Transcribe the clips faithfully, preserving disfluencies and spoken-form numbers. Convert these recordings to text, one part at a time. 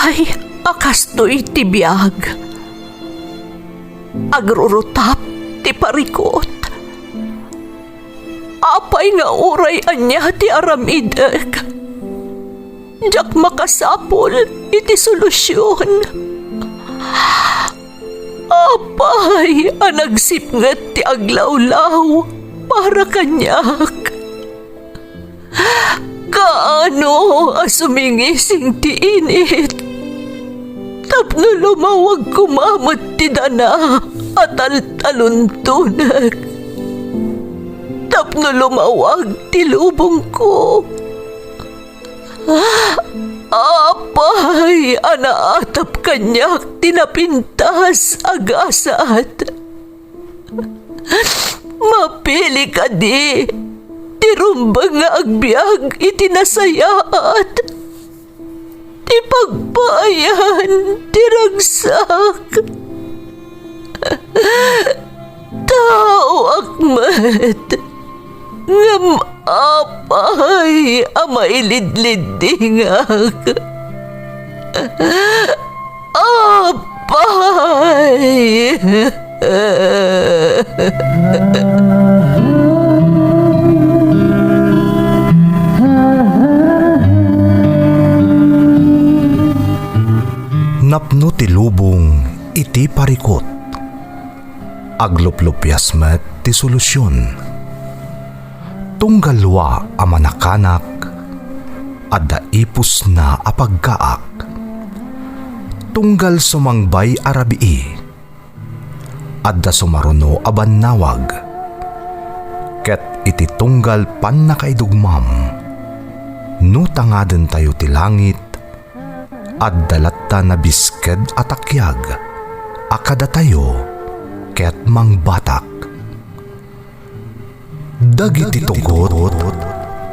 Ay, a kastoy ti biag. Agrurutap ti parikut. Apay nga uray ania ti aramidek, diak makasapul iti solusion. Apay a nagsipnget ti aglawlaw para kaniak? Kaano a sumingising ti init tapno lumawag koma met ti dana a taltaluntonek, tapno lumawag ti lubongko? Apay a naatap kaniak ti napintas a gasat? Mapili kadi ti rumbeng nga agbiag iti nasayaat, ti pagpaayan ti ragsak? Taoak met, ngem apay a mailidliddingak? Apay! Napno ti lubong iti parikut. Agluplupias met ti solusion. Tunggal lua a manakanak, adda ipusna a pagkaak. Tunggal sumangbay a rabii, adda sumaruno a bannawag. Ket iti tunggal pannakaidugmam, no tangadentayo ti langit, adda latta nabisked a takiag a kadatayo ket mangbatak. Dagiti tugot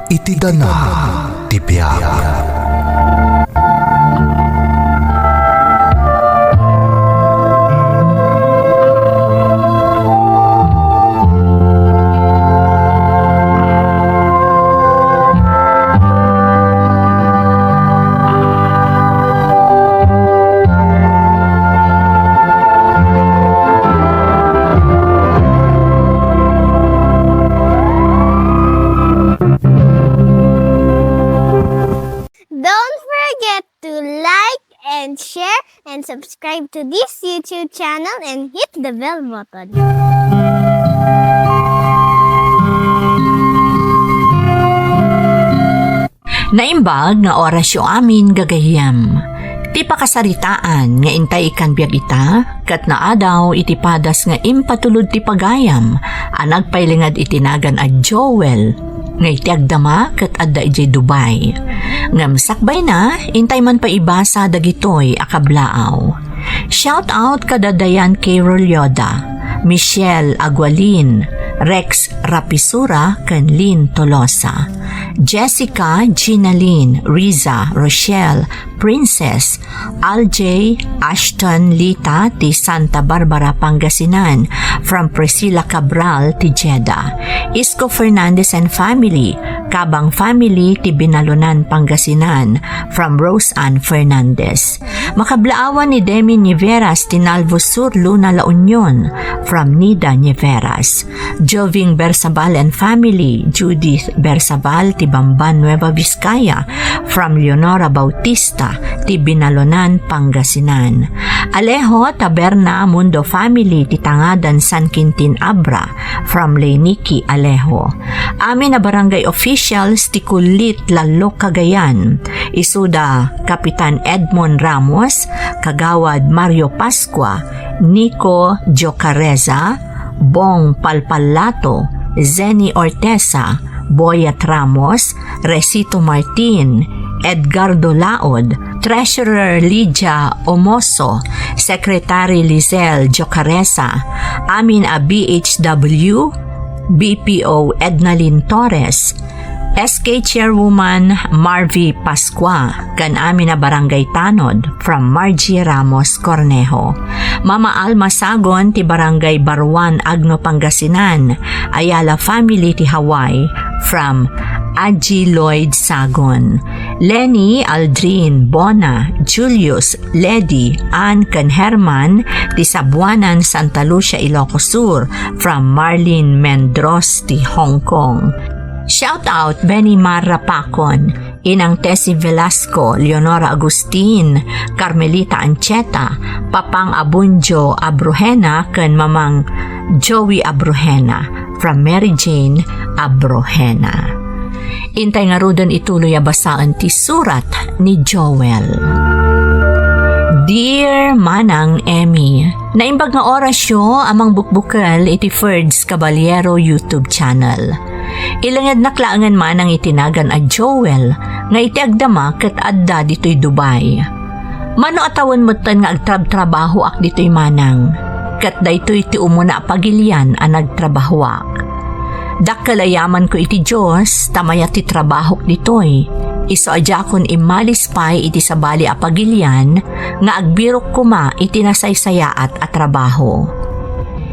iti dana ti biag. Don't forget to like and share and subscribe to this YouTube channel and hit the bell button. Naimbag nga orasyo amin, gagayyem. Ti pakasaritaan nga intay ikan biag ita, ket naadaw iti padas nga impatulod ti pagayam a nagpailingad iti nagan a Joel, nga iti agdama ket adda idiay Dubai. Ngem sakbayna, intay man pay ibasa dagitoy a kablaaw. Shout out kada Diane K. Rolyoda, Michelle Agualin, Rex Rapisura, ken Lynn Tolosa. Jessica, Ginalyn, Riza, Rochelle, Princess, Aljay, Ashton, Lita, ti Santa Barbara, Pangasinan, from Priscilla Cabral, ti Jeddah. Isko Fernandez and family, Cabang family, ti Binalonan, Pangasinan, from Rose Ann Fernandez. Makablaawan ni Demi Niveras ti Nalvo Sur, Luna, La Union, from Nida Niveras. Joving Bersabal and family, Judith Bersabal ti Bamban, Nueva Vizcaya, from Leonora Bautista ti Binalonan, Pangasinan. Alejo Taberna Mundo family ti Tangadan, San Quintin, Abra, from Leniki Alejo. Amin a barangay officials ti Kulit, Lallok, Cagayan. Isuda Kapitan Edmond Ramos, Kagawad Mario Pascua, Nico Giocareza, Bong Palpallato, Zenny Orteza, Boyet Ramos, Resito Martin, Edgardo Laod, Treasurer Lydia Omoso, Secretary Lizelle Jocaresa, amin a B H W, B P O Ednalyn Torres, S K Chairwoman Marvy Pascua, ken amin a barangay tanod, from Margie Ramos Cornejo. Mama Alma Sagon ti Barangay Baruan, Agno, Pangasinan. Ayala family ti Hawaii, from Aji Lloyd Sagon. Lenny, Aldrin, Bona, Julius, Lady, Ann, ken Herman, ti Sabuanan, Santa Lucia, Ilocos Sur, from Marlene Mendros, ti Hong Kong. Shout out, Benny Marra Pacon, Inang Tessie Velasco, Leonora Agustin, Carmelita Ancheta, Papang Abunjo Abrojena, ken Mamang Joey Abrojena, from Mary Jane Abrojena. Intay ngaruden ituloy a basaen ti surat ni Joel. Dear Manang Emmy, naimbag nga orasyo a mangbukbukel iti Ferds Caballero YouTube channel. Ilengednak laengen manang iti nagan a Joel nga iti agdama ket adda ditoy Dubai. Mano a tawen metten nga agtrabtrabahoak ditoy manang, ket daytoy ti umuna a pagilian a nagtrabahoak. Dakkel a yamanko iti Dios ta mayat ti trabahok ditoy. Isu a diakon immalis pay iti sabali a pagilian nga agbirok koma iti nasaysayaat a trabaho.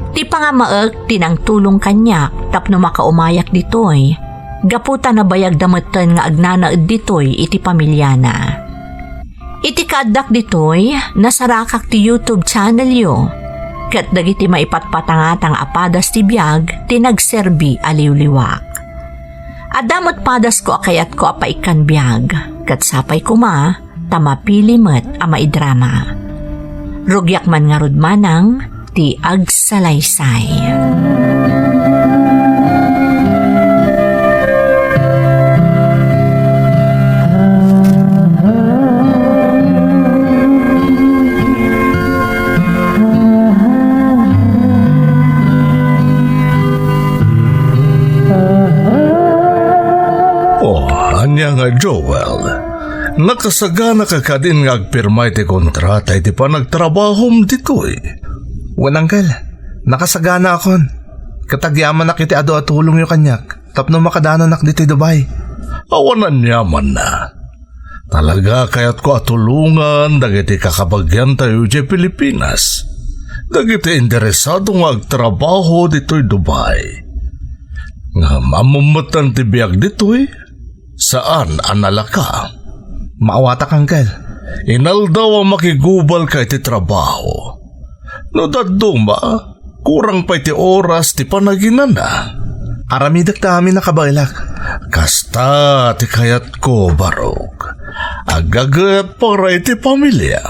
Ti pangamaek ti nangtulong kaniak tapno makaumayak ditoy, gapu ta nabayagda metten nga agnanaed ditoy iti pamiliana. Iti kaaddak ditoy, nasarakak ti YouTube channelyo, ket dagiti maipatpatangatang a padas ti biag ti nagserbi a liwliwak. Adda met padasko a kayatko a paikkan biag, ket sapay koma ta mapili met a maidrama. Rugiak man ngarud manang ti agsalaysay. Oh, ania nga, Joel? Nakasagana ka kadin nga agpirma iti kontrata iti panagtrabahom ditoy? Wen, Uncle. Nakasaganaakon. Ket agyamanak iti adu a tulongyo kaniak tapno makadananak ditoy Dubai. Awan aniamanna. Talaga kayatko a tulongan dagiti kakabagiantayo idiay Pilipinas, dagiti interesado nga agtrabaho ditoy Dubai. Ngem ammom metten ti biag ditoy, saan a nalaka. Maawatak, Uncle. Inaldaw a makigubalka iti trabaho. No dadduma, kurang pay ti oras ti panaginana. Aramidek ta amin a kabaelak. Kasta ti kayatko, Barok. Aggaget para iti pamilia.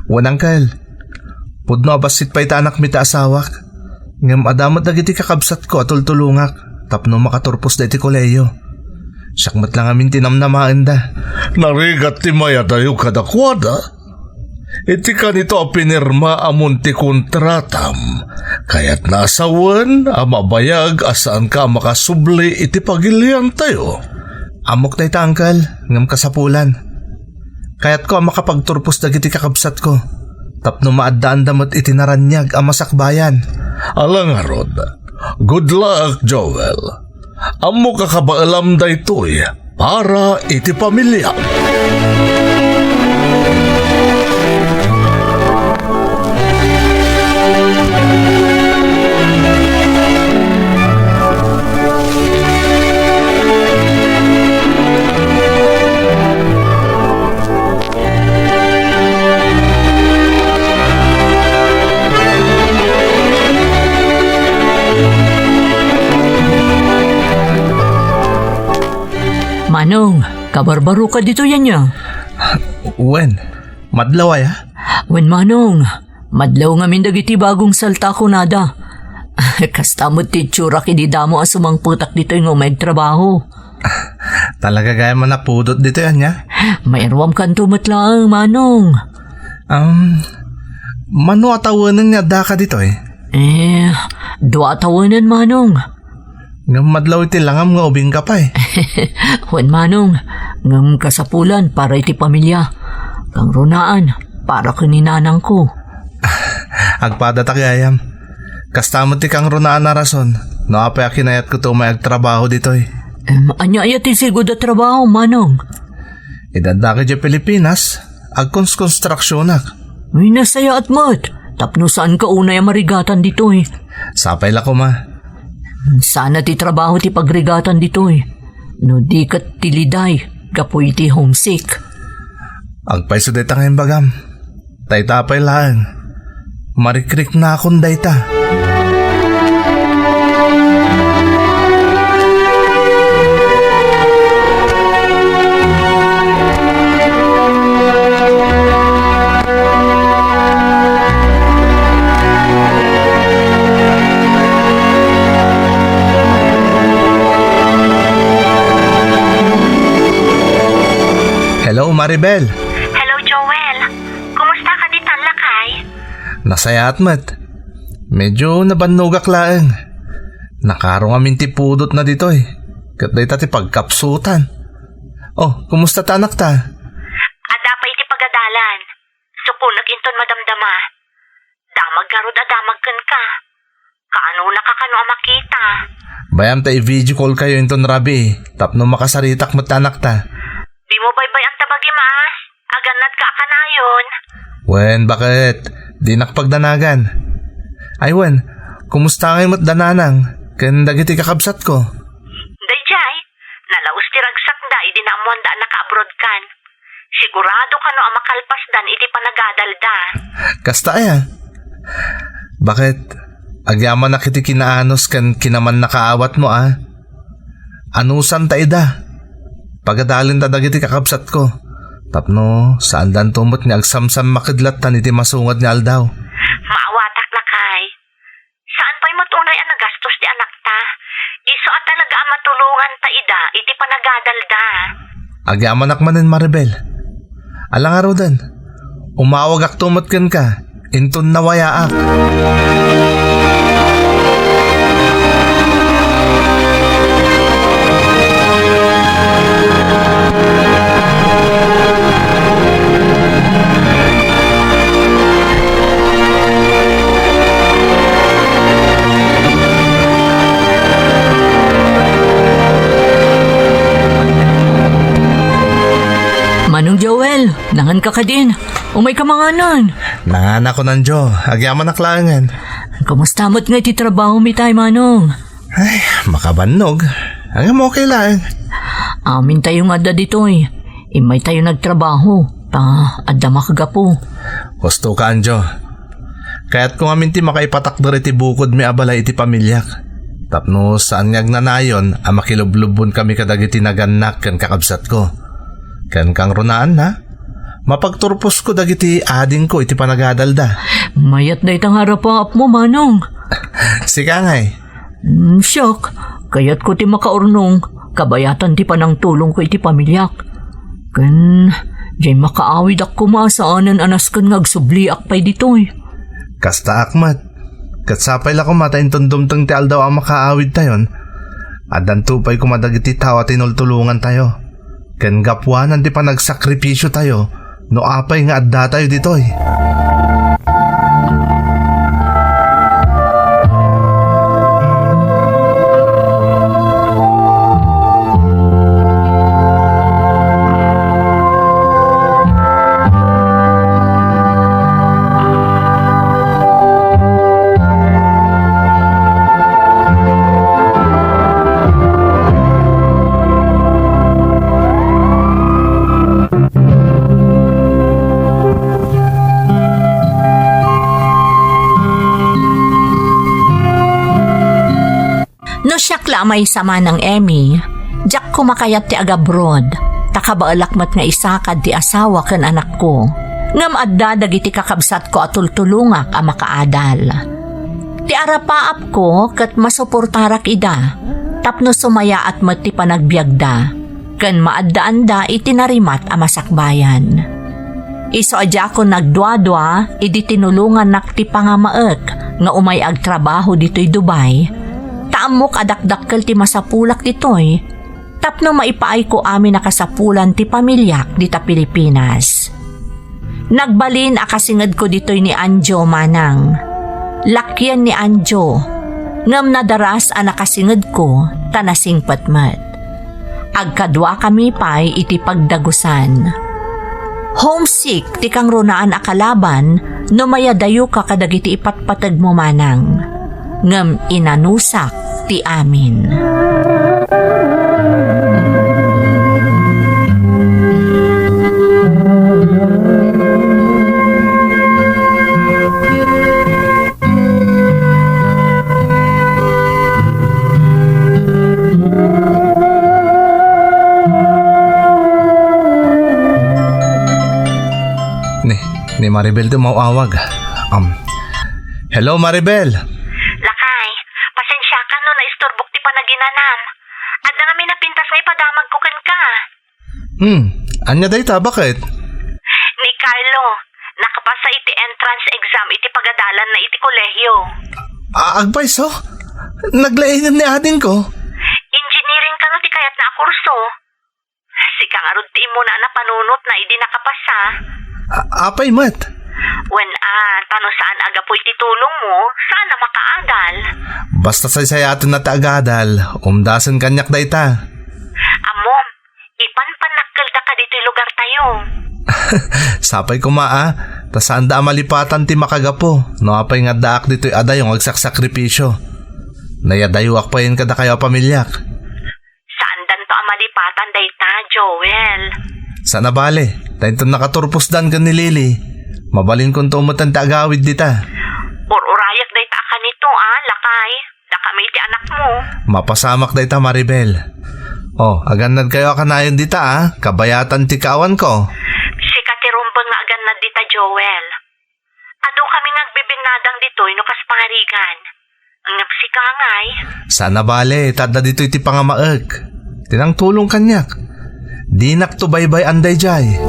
Wen, Uncle. Pudno a bassit pay ta anakmi ti asawak. Ngem adda met dagiti kakabsatko a tultulongak tapno makaturposda iti kolehiyo. Siak met la ngamin ti namnamaenda. Narigat ti mayadayo kadakuada. Iti kanito a pinirmaamon ti kontratam, kayatna a sawen a mabayag a saanka a makasubli iti pagiliantayo. Ammok dayta, Uncle, ngem kasapulan. Kayatko a makapagturpos dagiti kakabsatko tapno maaddaanda met iti naraniag a masakbayan. Ala ngarud, good luck, Joel. Ammok a kabaelam daytoy para iti pamiliam. Manong, kabarbaroka ditoy ania? Wen, madlaw aya? Wen, Manong, madlaw ngamin dagiti bagong salta kunada. Kasta met ti itsurak idi damo a sumangpetak ditoy nga umay agtrabaho. Talaga gayam a napudot ditoy ania? Mairuamkanto met laeng, Manong. Um, mano a tawenen nga addaka ditoy? Eh, dua a tawenen, Manong. Ngem madlaw iti langam nga ubingka pay. Wen, Manong, ngem kasapulan para iti pamilia. Kangrunaan, para ken ni nanangko. Agpadatak gayam. Kasta met ti kangrunaan a rason no apay a kinayatko ti umay agtrabaho ditoy. Em, ania aya ti sigud a trabaho, Manong? Idi addaka idiay Pilipinas, agkonstruksyonak. Uy, nasayaat met. Tapno saanka unay a marigatan ditoy. Sapay la koma. Saan a ti trabaho ti pagrigatan ditoy. No di ket ti liday. gapu iti homesick. Agpayso dayta nga imbagam. Dayta pay laeng. Marikriknakon dayta. Hello, Maribel. Hello, Joel. Kumusta ka ditan, lakay? Nasayaat met. Medyo nabannogak laeng. Nakaro ngamin ti pudotna ditoy. Ket dayta ti pagkapsutan. Oh, kumusta ta anakta? Adda pay iti pagadalan. Sukonek inton madamdama. Damag ngarud a damag kenka. Kaanonaka kano a makita? Bayam ta i-video call kayo inton rabii tapno makasaritak met ta anakta. Dimo baybay-an ta bagim a? Agannadka a kanayon. Wen, baket? Dinak pagdanagan. Ay wen, kumusta ngay met da nanang ken dagiti kakabsatko? Daydiay, nalaus ti ragsakda idi naammoanda a naka-abroad kan. Sigurado kano a makalpasdan iti panagadalda. Kasta aya? Baket, agyamanak iti kinaanus ken kinamannakaawatmo a? Anusanta ida. Pagadalinta dagiti kakabsatko. Tapno, saandanto met nga agsamsammaked lattan iti masungad nga aldaw. Maawatak, lakay. Saan pay met unay a nagastos ti anakta. Isu a talaga a matulonganta ida iti panagadalda. Agyamanak manen, Maribel. Ala ngaruden, umawagakto met kenka inton nawayaak. Manong Joel, nanganka kadin? Umayka manganon. Nanganakon, Jo. Agyamanak laengen. Kumusta met nga iti trabaho mi tay, Manong? Ay, makabannog. Ngem okay laeng. Amintayo nga adda ditoy. Immaytayo nagtrabaho. Ta adda makagapu. Husto ka, Anjo. Kayatko ngamin ti makaipatakder iti bukodmi a balay iti pamiliak. Tapno saan nga agnanayon a makilublubbonkami kadagiti nagannak ken kakabsatko. Ken kangrunaanna, mapagturposko dagiti adingko iti panagadalda. Mayat dayta nga arapaapmo, Manong. Sika ngay. Mm, siak, kayatko ti makaurnong, kabayatan ti panangtulongko iti pamiliak. Ken, diay makaawidakon a saanen a nasken nga agsubliak pay ditoy. Kastaak met. Ket sapay la koma ta inton dumteng ti aldaw a makaawidtayon, addanto pay koma dagiti tao a tinultulongantayo. Ken gapuanan ti panagsakripisiotayo no apay nga addatayo ditoy. No siak la a maysa, Manang Emmy, diak koma kayat ti agabroad, ta kabaelak met nga isakad ti asawa ken anakko. Ngem adda dagiti kakabsatko a tultulongak a makaadal. Ti arapaapko ket masuportarak ida, tapno sumayaat met ti panagbiagda, ken maaddaanda iti narimat a masakbayan. Isu a diakon nagduadua idi tinulongannak ti pangamaek nga umay agtrabaho ditoy Dubai, ta ammok a dakdakkel ti masapulak ditoy tapno maipaayko amin a kasapulan ti pamiliak dita Pilipinas. Nagbalin a kasingedko ditoy ni Anjo, Manang. Lakien ni Anjo, ngem nadaras a nakasingedko ta nasingpet met. Agkaduakami pay iti pagdagusan. Homesick ti kangrunaan a kalaban no mayadayoka kadagiti ipatpategmo, Manang. Ngem inanusak ti amin. Ni Maribel ti umaw-awag. Um, hello, Maribel! Lakay, pasensiakan no naisturbok ti panaginanam. Adda ngamin a pintas nga ipadamagko kenka. Hmm, ania dayta? Baket? Ni Carlo, nakapasa iti entrance exam iti pagadalanna iti kolehio. A-, agpayso? Naglaingem ni adingko? Engineering kano ti kayatna a kurso. Sika ngarud ti immuna a napanunotna idi nakapasa. A-, apay met? Wen a, ta no saan a gapu iti tulongmo, saan a makaadal. Basta saysayatenna ti agadal, umdasen kaniak dayta. Ammom, ipanpannak kelda kaditoy lugartayo. Sapay koma a, ta saanda a malipatan ti makagapu, no apay nga addaak ditoy adayo nga agsaksakripisio. Nayadayoak payen kadakayo a pamiliak. Saandanto a malipatan dayta, Joel. Saan a bale, ta inton nakaturposdan ken ni Lily, mabalinkonto metten ti agawid dita. Ur-urayak dayta a kanito, a, lakay. Dakami ti anakmo. Mapasamak dayta, Maribel. O, agannadkayo a kanayon dita, a. Kabayatan ti kaawanko. Sika ti rumbeng nga agannad dita, Joel. Adu kami nga agbibinnadang ditoy no kas pangarigan. Ngem sika ngay? Saan a bale, ta adda ditoy ti pangamaek. Ti nangtulong kaniak. Dinakto baybay-an daydiay.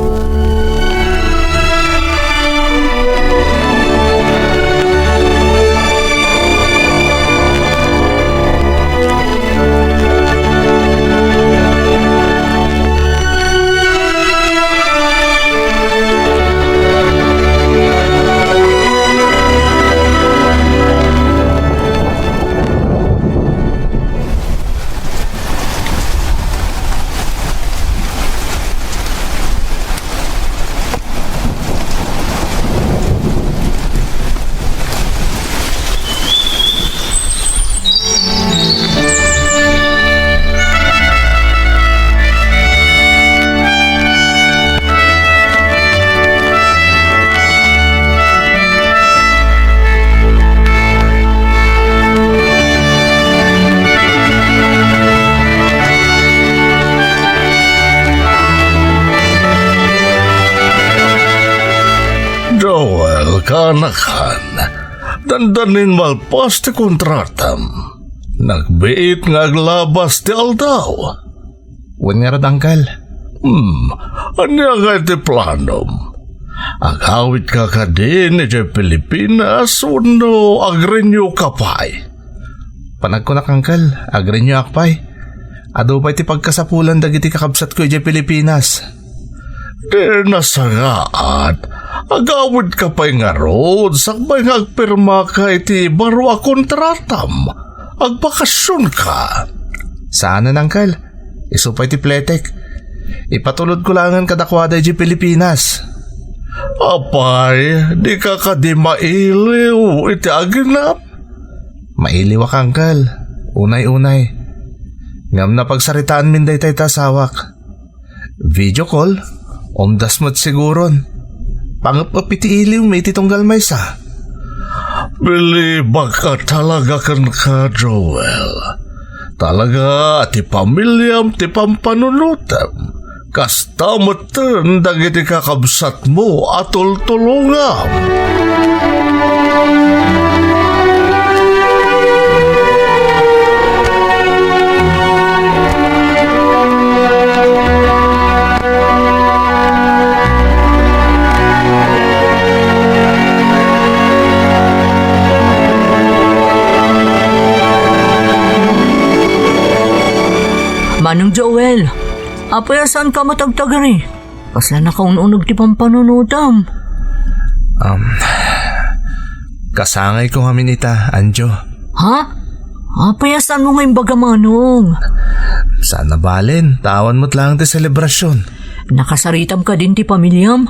Joel, kaanakan, dandanin malpas ti kontratam. Nagbiit nga aglabas ti aldaw. Wen ngarud, Angkel. Hmm, ania ngay ti planom? Agawidka kadin idiay Pilipinas wenno agrenew ka pay? Panagkunak, Angkel, agrenew ak pay. Adu pay ti pagkasapulan dagiti kakabsatko idiay Pilipinas. Di nasangaat, agawidka pay ngarud sakbay nga agpirmaka iti baro a kontratam. Agbakasionka. Saanen, Angkel. Isu pay ti pletek. Ipatulodko laengen kadakuada idiay Pilipinas. Apay, dika kadi mailiw iti aginam? Mailiwak, Angkel. Unay-unay. Ngem napagsaritaanmin daytay ta asawak. Video call? Umdas met siguron. Pangep-ep iti iliwmi iti tunggal maysa. Bilibak a talaga kenka, Joel. Talaga a ti pamiliam ti pampanunotem. Kasta metten dagiti kakabsatmo a tultulongam. Manong Joel, apay a saanka matagtagari? Kasla nakaun-uneg ti pampanunotam. Um, kasangayko ngamin ita, Anjo. Ha? Apay a saanmo nga imbaga, Manong? Saan a balen, ta awan met laeng ti selebrasion. Nakasaritam kadin ti pamiliam?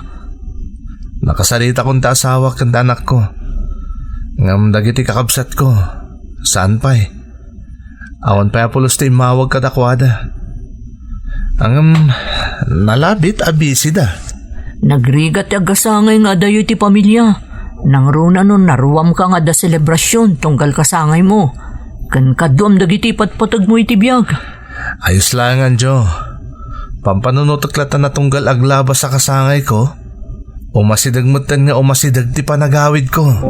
Nakasaritakon ti asawak ken ti anakko. Ngem dagiti kakabsatko, saan pay. Awan pay a pulos ti immawag kadakuada. Ngem, nalabit a bisida. Nagrigat ti agasangay nga adayo iti pamilia. Nangruna no naruamka nga adda selebrasion tunggal kasangaymo. Ken kaduam dagiti ipatpategmo iti biag. Ayos laeng, Anjo. Pampanunotek latta a tunggal aglabas a kasangayko. Umasideg metten nga umasideg ti panagawidko.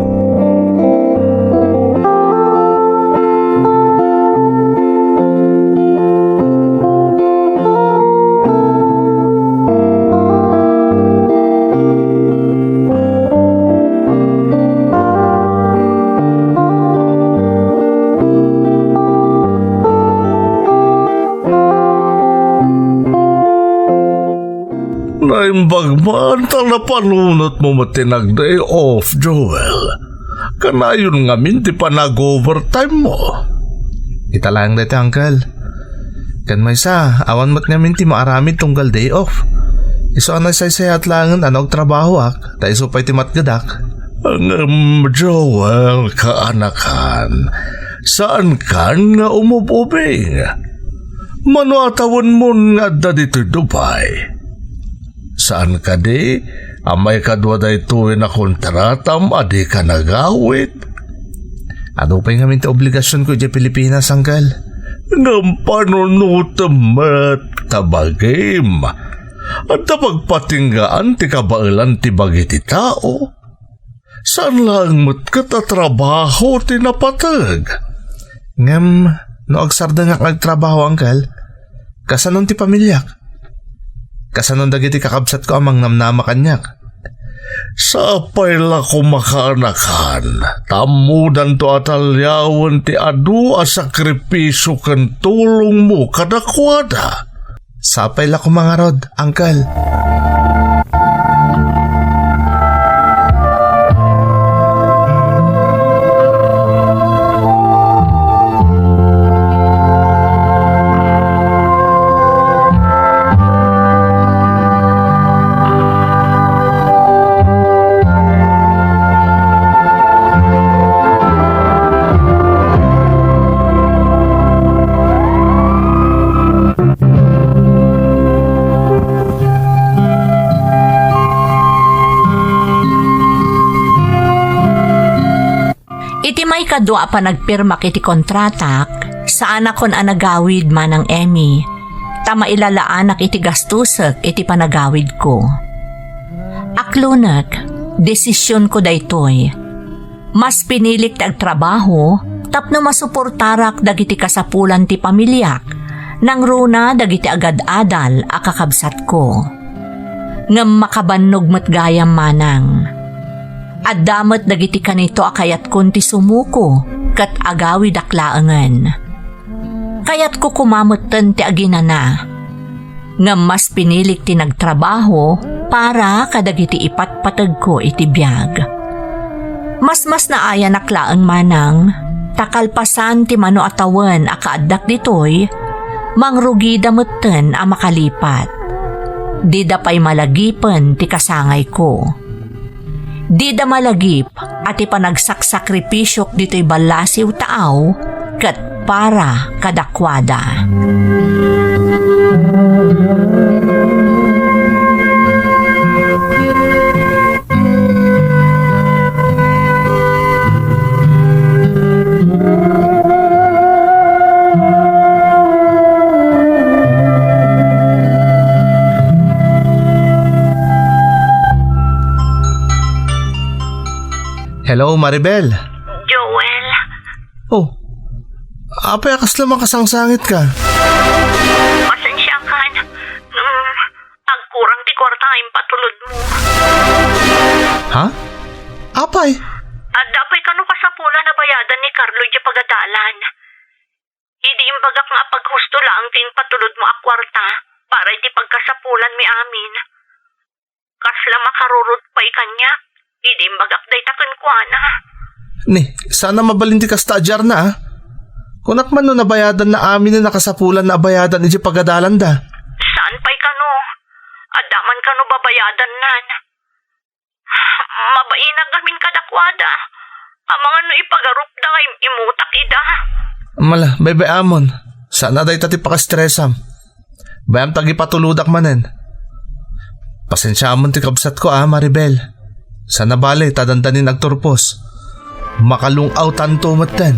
Naimbag man ta napanunotmo met ti nag-day off, Joel. Kanayon ngamin ti panag-overtime mo. Ita laeng daytoy, Uncle. Ken maysa, awan met ngamin ti maaramid tunggal day off. Isu a naisaysayaat laengen a no agtrabahoak, ta isu pay ti matgedak. Ngem, Joel, kaanakan, saankan nga umub-ubing. Mano a tawenmon nga adda ditoy Dubai? Saan kadi a maikadua daytoy a kontratam a dika nagawid? Adu pay ngamin ti obligasionko idiay Pilipinas, Uncle. Ngem panunotem met ta bagim. Adda pagpatinggaan ti kabaelan ti bagi ti tao. Saan laeng met ket a trabaho ti napateg. Ngem, no agsardengak nga agtrabaho, Uncle, kasanon ti pamiliak? Kasanon dagiti kakabsatko a mangnamnama kaniak? Sapay la koma, kaanakan, ta ammodanto a taliawen ti adu a sakripisio ken tulongmo kadakuada. Sapay la koma ngarud, Uncle. Iti maikadua a panagpirmak iti kontratak, saanakon a nagawid, Manang Emmy, ta mailalaanak iti gastusek iti panagawidko. Aklunek, desisionko daytoy. Mas pinilik ti agtrabaho tapno masuportarak dagiti kasapulan ti pamiliak, nangruna dagiti agad-adal a kakabsatko. Ngem makabannog met gayam, Manang. Adda met dagiti kanito a kayatkon ti sumuko ket agawidak laengen. Kayatko koma metten ti aginana. Ngem mas pinilik ti nagtrabaho para kadagiti ipatpategko iti biag. Masmasnaayanak laeng, Manang, ta kalpasan ti mano a tawen a kaaddak ditoy, mangrugida metten a makalipat. Dida pay malagipen ti kasangayko. Dida malagip a ti panagsaksakripisyok ditoy ballasiw taaw ket para kadakuada. Hello, Maribel. Joel. Oh, apay a kasla makasangsangitka? Pasensiakan. Mm, agkurang ti kuarta a impatulodmo. Ha? Apay? Adda pay kano kasapulan a bayadan ni Carlo diay pagadalan. Idi imbagak nga apaghusto laeng ti impatulodmo a kuarta para iti pagkasapulanmi amin. Kasla makarurot pay kaniak idi imbagak dayta kenkuana. Ni, saan a mabalin ti kasta a diarna, a? Kunak man no nabayadanna aminen a kasapulanna a bayadan idiay pagadalanda. Saan pay kano? Adda man kano babayadannan? Mabainak ngamin kadakuada. Amangan no ipagarupda nga im-imutak ida. Mala, baybay-amon. Saan a dayta ti pakastresam. Bayam ta agipatulodak manen. Pasensiaamon ti kabsatko a, Maribel. Saan a bale ta dandanin agturpos. Makalung-awtanto metten.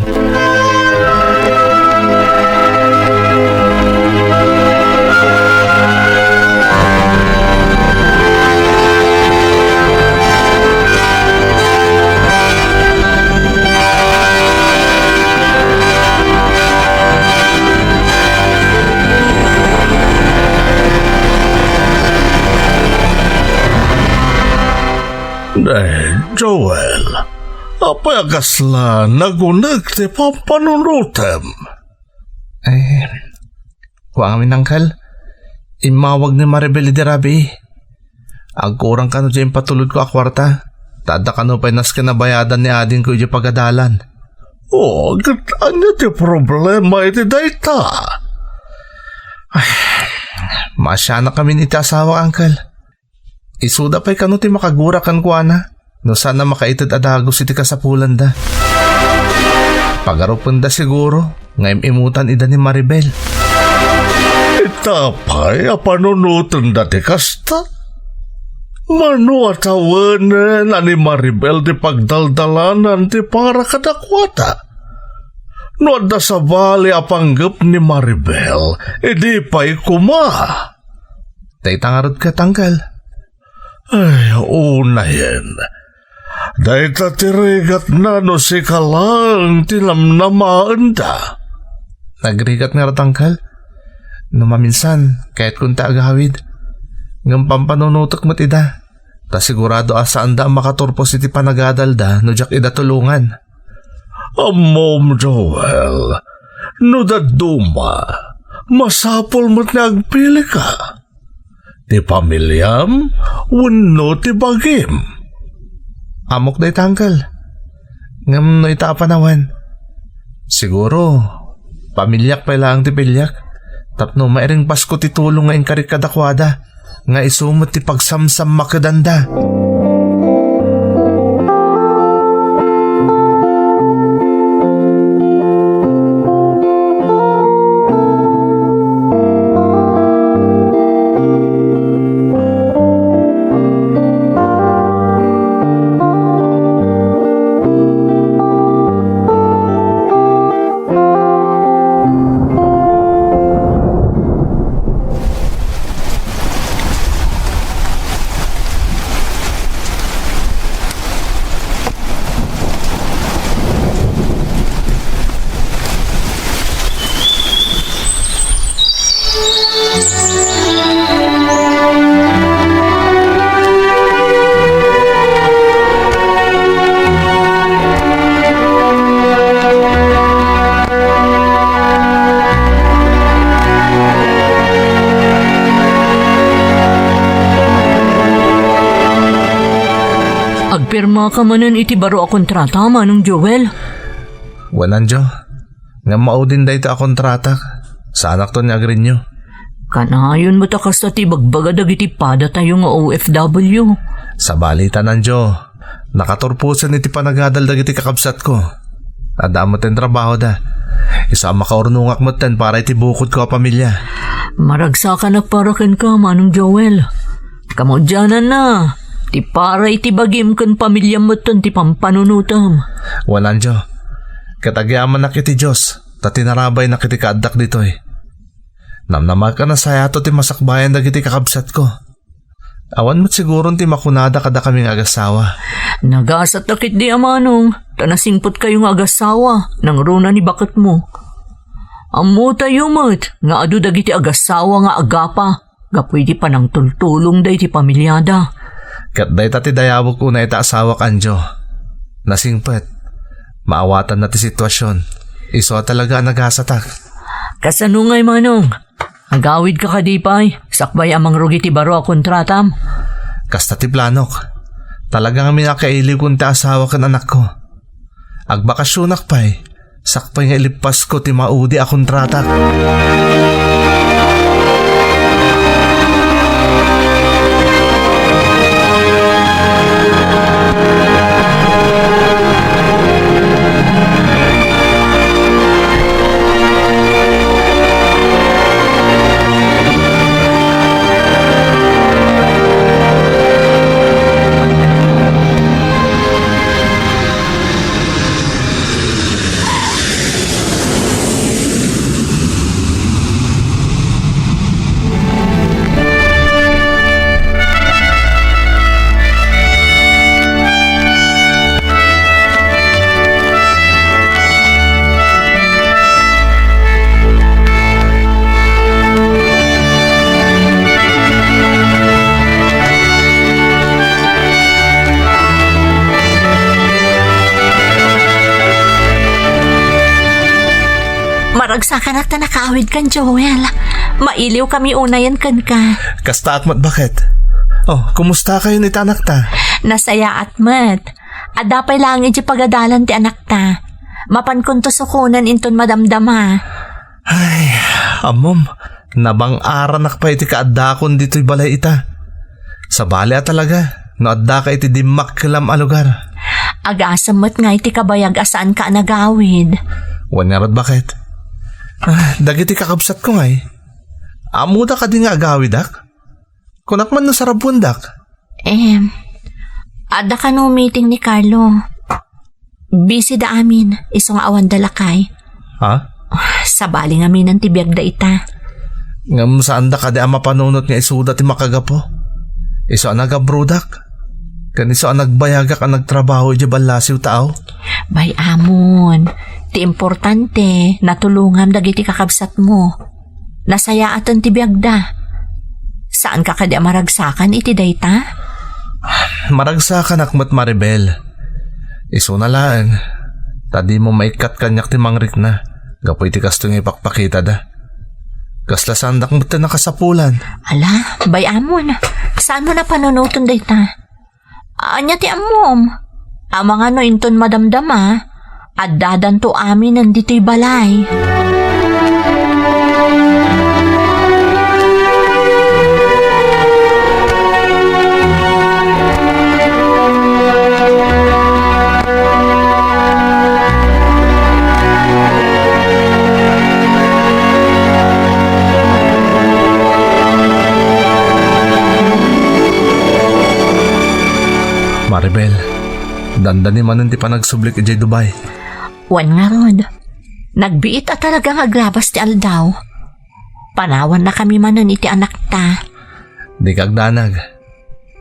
Eh, Joel, apay a kasla nagunek ti pampanunotem? Eh, kua ngamin, Uncle. Immawag ni Maribel idi rabii. Agkurang kano diay impatulodko a kuarta. Ta adda kano pay nasken a bayadan ni adingko idiay pagadalan. Oh, ket ania ti problema iti dayta? Ay, maasianakkamin iti asawak, Uncle. Isuda pay kano ti makagura kenkuana no saan a makaited a dagus iti kasapulanda. Pagarupenda siguro nga im-imutan ida ni Maribel. Ita pay a panunotenda ti kasta? Mano a tawenen a ni Maribel ti pagdaldalanan ti para kadakuada? No adda sabali a panggep ni Maribel, idi pay koma. Dayta ngarud ket, Uncle. Ay, unayen. Dayta ti rigatna no sika laeng ti namnamaenda. Nagrigat ngarud, Uncle. No maminsan, kayatko ti agawid. Ngem pampanunotek met ida. Ta sigurado a saanda a makaturpos iti panagadalda no diak ida tulongan. Ammom, Joel, no dadduma, masapul met nga agpilika. Ti pamiliam wenno ti bagim? Ammok dayta, Uncle. Ngem no ita a panawen, siguro, pamiliak pay laeng ti piliak tapno mairingpasko ti tulong nga inkarik kadakuada, nga isu met ti pagsamsammakedanda. Agpirmaka manen iti baro a kontrata, Manong Joel? Wen, Anjo. Ngem maudin dayta a kontratak. Saanakton nga agrenew. Kanayon met a kasta ti ibagbaga dagiti padatayo nga O F W. Sabali ta, Anjo. Nakaturposen iti panagadal dagiti kakabsatko. Adda met ti trabahoda. Isu a makaurnongak metten para iti bukodko a pamilia. Maragsakanak para kenka, Manong Joel. Kamaudiananna, ti para iti bagim ken pamiliam metten ti pampanunotem. Wen, Anjo. Ket agyamanak iti Dios, ta tinarabaynak iti kaaddak ditoy. Namnamaek a nasayaat ti masakbayan dagiti kakabsatko. Awan met siguron ti makunada kadakami nga agasawa. Nagasatta ketdi a manong, ta nasingpetkayo nga agasawa, nangruna ni baketmo. Ammotayo met nga adu dagiti agasawa nga agapa gapu iti panangtultulongda iti pamiliada. Ket dayta ti dayawek unay ta asawak, Anjo. Nasingpet. Maawatanna ti situasion. Isu a talaga a nagasatak. Kasano ngay, manong? Agawidka kadi pay, sakbay a mangrugi ti baro a kontratam? Kasta ti planok. Talaga ngamin a kailiwkon ti asawa ken anakko. Agbakasionak pay, sakbay nga ilippasko ti maudi a kontratak. Agsakanak ta nakaawidkan, Joel. Mailiwkami unayen kenka. Kastaak met, baket. Oh, kumusta kayo ni tanakta? Nasayaat met. Adda pay laeng iti pagadalan ti anakta. Mapankonto sukonen inton madamdama. Ay, ammom, nabang-aranak pay iti kaaddakon ditoy balay ita. Sabali a talaga, no addaka iti dimmakkelam a lugar. Agasem met nga iti kabayag a saanka a nagawid. Wen ngarud, baket. Ah, dagiti kakabsatko ngay. Ammoda kadi nga agawidak? Kunak man no sarabbuendak. Em, adda kano meeting ni Carlo. Busy da amin, isu nga awanda lakay. Ha? Sabali ngamin ti biagda ita. Ngem saanda kadi a mapanunot nga isuda ti makagapu? Isu a nagabrodak. Ken isu a nagbayagak a nagtrabaho idiay ballasiw ta aw? Bay-amon, ti importante, natulongam dagiti kakabsatmo. Nasayaaten ti biagda. Saanka kadi a maragsakan iti dayta? Maragsakanak met, Maribel. Isuna laeng, ta dimo maikkat kaniak ti mangrikna, gapu iti kastoy nga ipakpakitada. Kasla saandak met ti nakasapulan. Ala, bay-amon. Saanmo napanunoten dayta? Ania ti ammom? Amangan no inton madamdama, addadanto aminen ditoy balay. Maribel, dandani manen ti panagsublik idiay Dubai. Wen ngarud, nagbiit a talaga nga agrabas ti aldaw. Panawannakami manen iti anakta. Dika agdanag.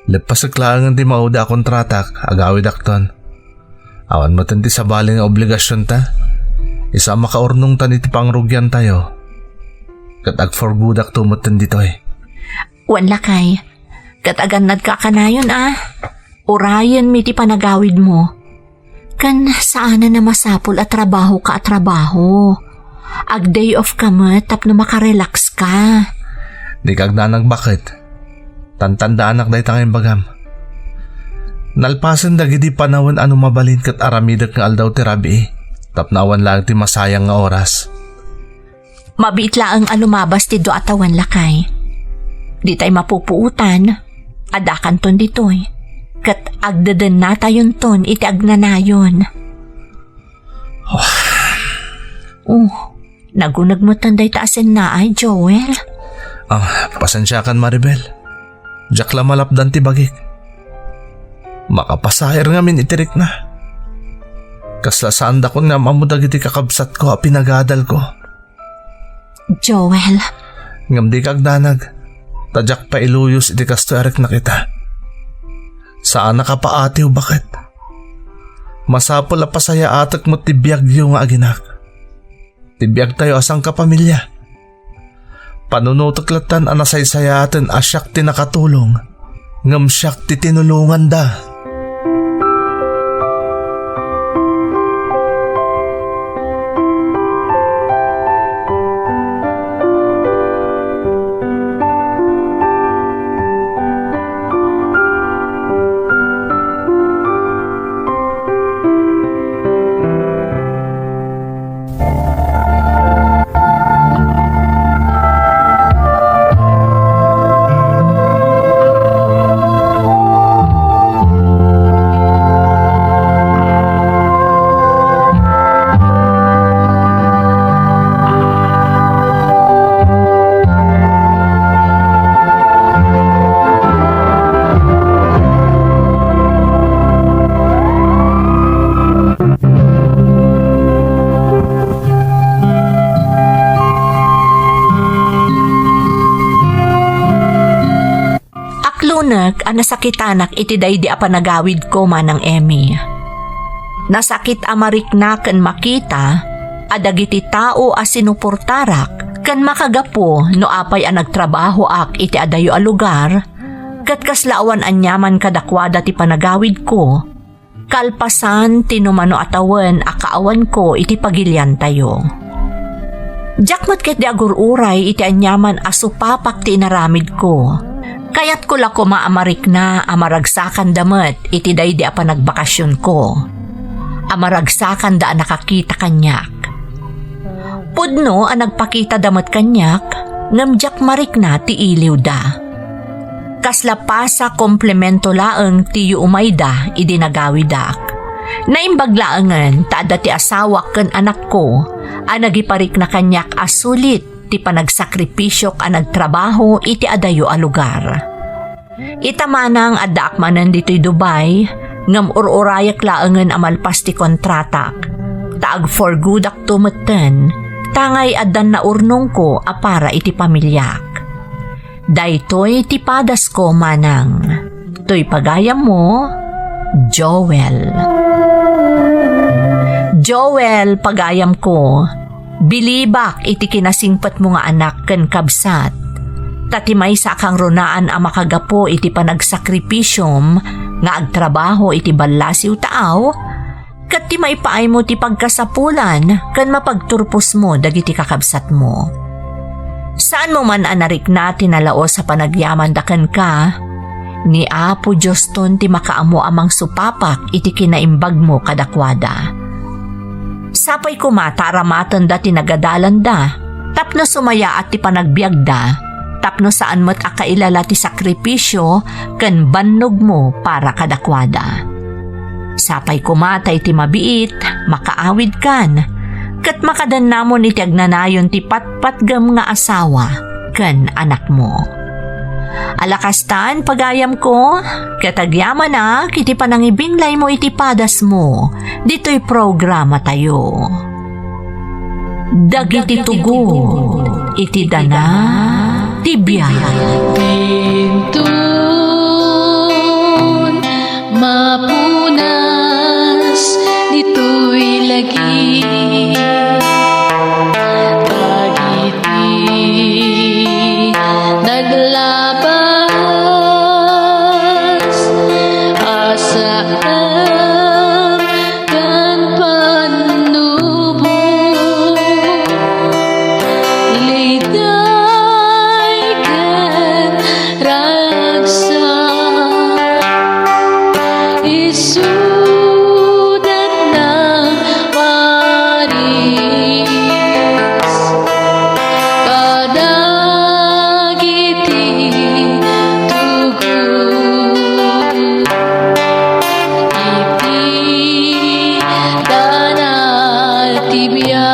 Leppasek laengen ti maudi a kontratak, agawidakton. Awan metten ti sabali nga obligasionta. Isu a makaurnongtan iti pangrugiantayo. Ket agforgodakto metten ditoy. Wen lakay, ket agannadka a kanayon a. Urayenmi ti panagawidmo. Ken saanen a masapul a trabahoka a trabaho. Ag-day off ka met tapno makarelax ka. Dika agdanag, baket. Tantandaanak dayta nga imbagam. Nalpasen dagidi panawen a no mabalin ket aramidek nga aldaw ti rabii, tapno awan laeng ti masayang nga oras. Mabiit laeng a lumabas ti dua a tawen, lakay. Ditay mapupuotan, addakanton ditoy, ket agdedennatayonton iti agnanayon. Oh, naguneg metten dayta a sennaay, Joel. Ah, pasensiakan, Maribel. Diak la malapdan ti bagik. Makapasair ngamin iti rikna. Kasla saandakon nga am-ammo dagiti kakabsatko a pinagadalko. Joel. Ngem dika agdanag, ta diak pay iluyos iti kastoy a riknak ita. Saanak a paatiw, baket. Masapul a pasayaatek met ti biagyo nga aginak. Ti biagtayo a sangkapamilya. Panunotek lattan a nasaysayaaten a siak ti nakatulong, ngem siak ti tinulonganda. Aklonek a nasakitanak iti daydi a panagawidko, Manang Emmy. Nasakit a marikna ken makita a dagiti tao a sinuportarak ken makagapu no apay a nagtrabahoak iti adayo a lugar, ket kasla awan aniaman kadakuada ti panagawidko, kalpasan ti no mano a tawen a kaawanko iti pagiliantayo. Diak met ketdi agur-uray iti aniaman a supapak ti inaramidko. Kayatko la koma a marikna a maragsakanda met iti daydi a panagbakasionko, a maragsakanda a nakakita kaniak. Pudno a nagpakitada met kaniak, ngem diak marikna ti iliwda. Kasla pasa komplemento laeng ti yuumayda idi nagawidak. Naimbag laengen ta adda ti asawak ken anakko a nagiparikna kaniak a sulit ti panagsakripisio a nagtrabaho iti adayo a lugar. Ita manang addaak manen ditoy Dubai, ngem ur-urayak laengen a malpas ti kontratak, ta agforgoodakto metten, tangay addan naurnongko a para iti pamiliak. Daytoy ti padasko, manang. Toy pagayammo, Joel. Joel, pagayamko, bilibak iti kinasingpetmo nga anak ken kabsat. Ta ti maysa a kangrunaan a makagapu iti panagsakripisom nga agtrabaho iti ballasiw taaw, ket ti maipaaymo ti pagkasapulan ken mapagturposmo dagiti kakabsatmo. Saanmo man a narikna ti nalaos a panagyamanda kenka, ni Apo Dioston ti makaammo a mangsupapak iti kinaimbagmo kadakuada. Sapay koma ta aramatenda ti nagadalanda tapno sumayaat ti panagbiagda, tapno saan met a kailala ti sakripisio ken bannogmo para kadakuada. Sapay koma ta iti mabiit, makaawidkan, ket makadannamon iti agnanayon ti patpatgem nga asawa ken anakmo. Ala kastan, pagayamko, ket agyamanak iti panangibinglaymo iti padasmo ditoy programatayo. Dagiti tugot iti dana ti biag. Dintun mapunas ditoy lagi. Dagiti naglabas a saan ken pannubo. Liday ken ragsak, isudatna maris kadagiti tugot iti dana ti biag.